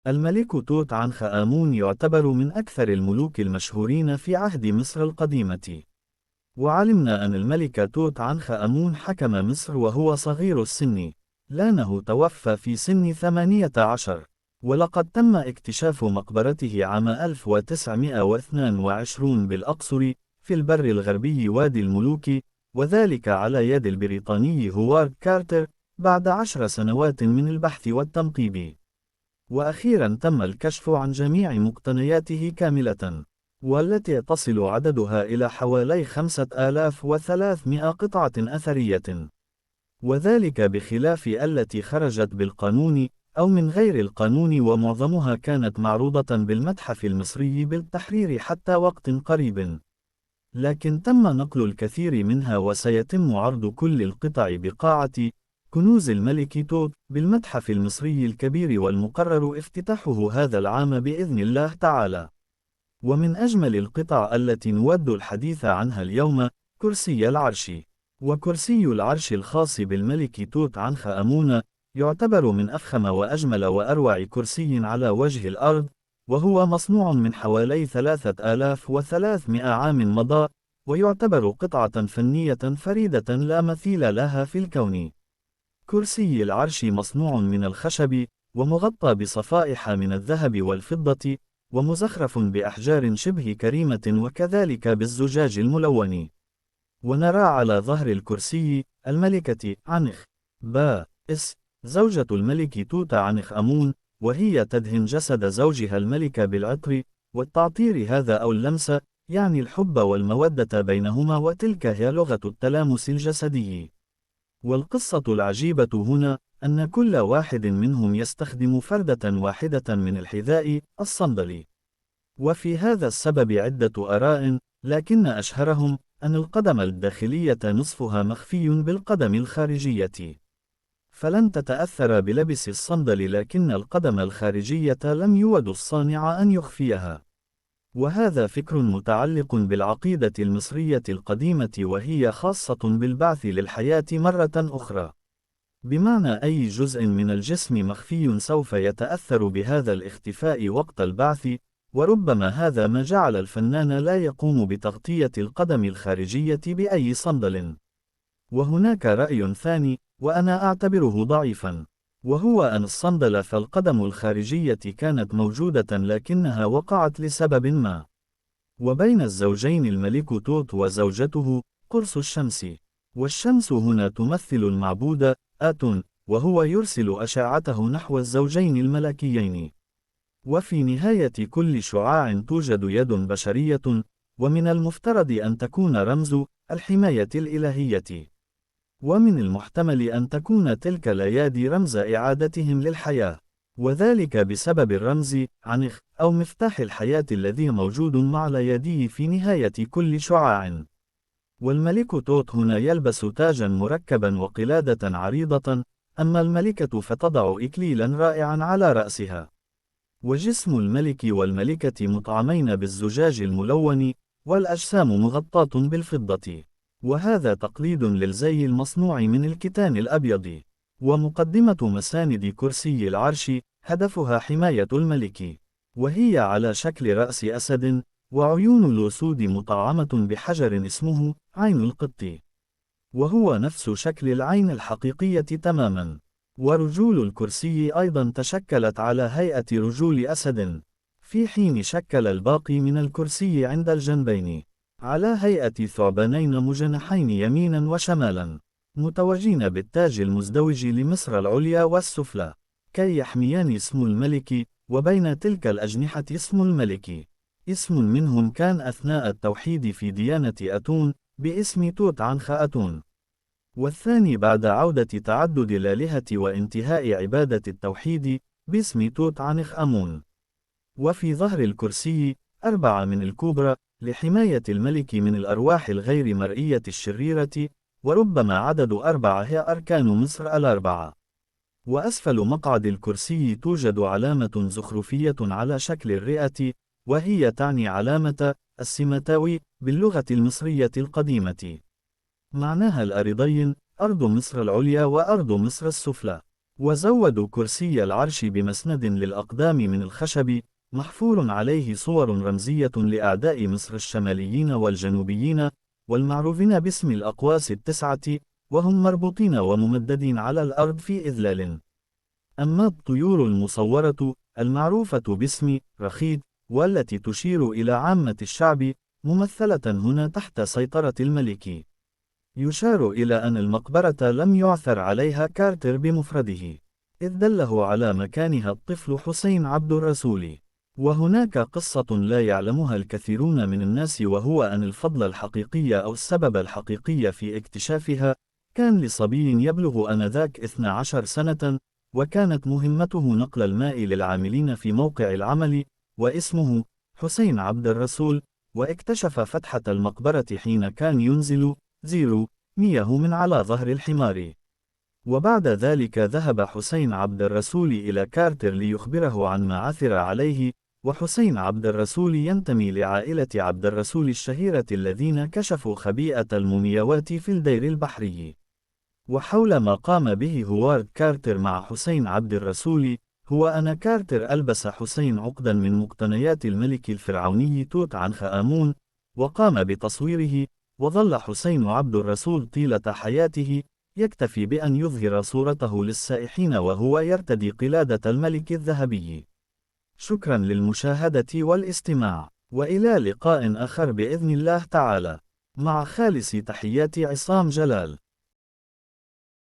الملك توت عنخ آمون يعتبر من أكثر الملوك المشهورين في عهد مصر القديمة. وعلمنا أن الملك توت عنخ آمون حكم مصر وهو صغير السن، لأنه توفى في سن 18، ولقد تم اكتشاف مقبرته عام 1922 بالأقصر، في البر الغربي وادي الملوك، وذلك على يد البريطاني هوارد كارتر، بعد 10 سنوات من البحث والتنقيب. وأخيرا تم الكشف عن جميع مقتنياته كاملة، والتي تصل عددها إلى حوالي 5300 قطعة أثرية، وذلك بخلاف التي خرجت بالقانون أو من غير القانون، ومعظمها كانت معروضة بالمتحف المصري بالتحرير حتى وقت قريب. لكن تم نقل الكثير منها، وسيتم عرض كل القطع بقاعة كنوز الملك توت بالمتحف المصري الكبير، والمقرر افتتاحه هذا العام بإذن الله تعالى. ومن أجمل القطع التي نود الحديث عنها اليوم كرسي العرش. وكرسي العرش الخاص بالملك توت عنخ آمون يعتبر من أفخم وأجمل وأروع كرسي على وجه الأرض، وهو مصنوع من حوالي 3300 عام مضى، ويعتبر قطعة فنية فريدة لا مثيل لها في الكون. كرسي العرش مصنوع من الخشب، ومغطى بصفائح من الذهب والفضة، ومزخرف بأحجار شبه كريمة، وكذلك بالزجاج الملون. ونرى على ظهر الكرسي الملكة عنخ باس، زوجة الملك توت عنخ آمون، وهي تدهن جسد زوجها الملك بالعطر والتعطير، هذا أو اللمس، يعني الحب والمودة بينهما، وتلك هي لغة التلامس الجسدي. والقصة العجيبة هنا أن كل واحد منهم يستخدم فردة واحدة من الحذاء الصندل. وفي هذا السبب عدة آراء، لكن أشهرهم أن القدم الداخلية نصفها مخفي بالقدم الخارجية، فلن تتأثر بلبس الصندل، لكن القدم الخارجية لم يود الصانع أن يخفيها. وهذا فكر متعلق بالعقيدة المصرية القديمة، وهي خاصة بالبعث للحياة مرة أخرى، بمعنى أي جزء من الجسم مخفي سوف يتأثر بهذا الاختفاء وقت البعث. وربما هذا ما جعل الفنان لا يقوم بتغطية القدم الخارجية بأي صندل. وهناك رأي ثاني، وأنا أعتبره ضعيفا، وهو أن الصندل في القدم الخارجية كانت موجودة لكنها وقعت لسبب ما. وبين الزوجين الملك توت وزوجته قرص الشمس، والشمس هنا تمثل المعبود آتون، وهو يرسل أشعته نحو الزوجين الملكيين. وفي نهاية كل شعاع توجد يد بشرية، ومن المفترض أن تكون رمز الحماية الإلهية، ومن المحتمل أن تكون تلك الأيادي رمز إعادتهم للحياة، وذلك بسبب الرمز عنخ أو مفتاح الحياة الذي موجود مع الأيادي في نهاية كل شعاع. والملك توت هنا يلبس تاجا مركبا وقلادة عريضة، أما الملكة فتضع إكليلا رائعا على رأسها. وجسم الملك والملكة مطعمين بالزجاج الملون، والأجسام مغطاة بالفضة، وهذا تقليد للزي المصنوع من الكتان الأبيض. ومقدمة مساند كرسي العرش هدفها حماية الملك، وهي على شكل رأس أسد، وعيون الأسود مطعمة بحجر اسمه عين القط، وهو نفس شكل العين الحقيقية تماما. ورجول الكرسي أيضا تشكلت على هيئة رجول أسد، في حين شكل الباقي من الكرسي عند الجنبين على هيئة ثعبانين مجنحين يمينا وشمالا، متوجين بالتاج المزدوج لمصر العليا والسفلى، كي يحميان اسم الملك، وبين تلك الأجنحة اسم الملك. اسم منهم كان أثناء التوحيد في ديانة أتون باسم توت عنخ آتون، والثاني بعد عودة تعدد الآلهة وانتهاء عبادة التوحيد باسم توت عنخ آمون. وفي ظهر الكرسي 4 من الكبرى لحماية الملك من الأرواح الغير مرئية الشريرة، وربما عدد 4 هي أركان مصر ال4. وأسفل مقعد الكرسي توجد علامة زخرفية على شكل الرئة، وهي تعني علامة السمتاوي باللغة المصرية القديمة، معناها الأرضين، أرض مصر العليا وأرض مصر السفلى. وزودوا كرسي العرش بمسند للأقدام من الخشب، محفور عليه صور رمزية لأعداء مصر الشماليين والجنوبيين، والمعروفين باسم الأقواس التسعة، وهم مربوطين وممددين على الأرض في إذلال. أما الطيور المصورة، المعروفة باسم رخيد، والتي تشير إلى عامة الشعب، ممثلة هنا تحت سيطرة الملك. يشار إلى أن المقبرة لم يعثر عليها كارتر بمفرده، إذ دله على مكانها الطفل حسين عبد الرسول. وهناك قصة لا يعلمها الكثيرون من الناس، وهو أن الفضل الحقيقي أو السبب الحقيقي في اكتشافها كان لصبي يبلغ آنذاك 12 سنة، وكانت مهمته نقل الماء للعاملين في موقع العمل، واسمه حسين عبد الرسول. واكتشف فتحة المقبرة حين كان ينزل مياه من على ظهر الحمار. وبعد ذلك ذهب حسين عبد الرسول إلى كارتر ليخبره عن ما عثر عليه. وحسين عبد الرسول ينتمي لعائلة عبد الرسول الشهيرة الذين كشفوا خبيئة المومياوات في الدير البحري. وحول ما قام به هوارد كارتر مع حسين عبد الرسول، هو أن كارتر ألبس حسين عقدا من مقتنيات الملك الفرعوني توت عنخ آمون، وقام بتصويره. وظل حسين عبد الرسول طيلة حياته يكتفي بأن يظهر صورته للسائحين وهو يرتدي قلادة الملك الذهبي. شكرا للمشاهدة والاستماع، وإلى لقاء آخر بإذن الله تعالى. مع خالص تحيات عصام جلال.